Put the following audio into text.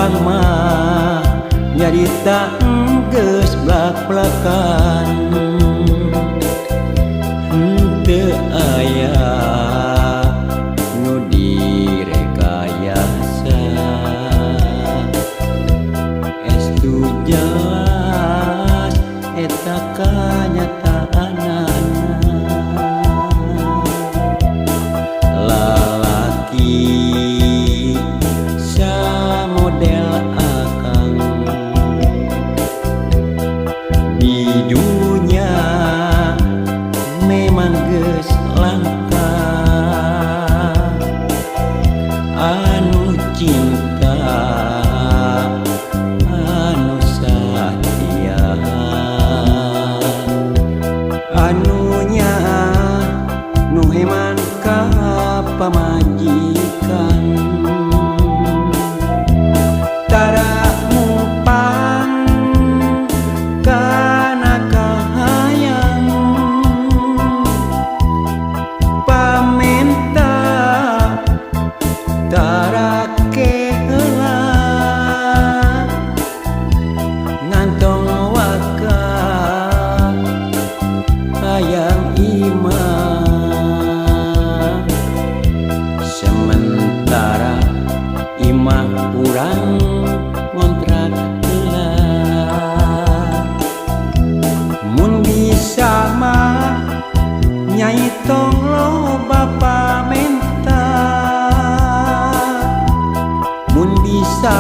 Urang mah nyarita geus blak-blakan, henteu aya nu direkayasa. Estu jelas eta kanyataanana. Lalaki samodel akang di dunya memang geus langka, anu cinta, anu satia, anu nyaah, nu heman ka pamajikan. Tara ngupang kana kahayang, pamenta tara keheula, ngantong waka hayang imah, sementara imah urang ngontrak heula. Mun bisa mah nyai tong loba pamenta, mun bisa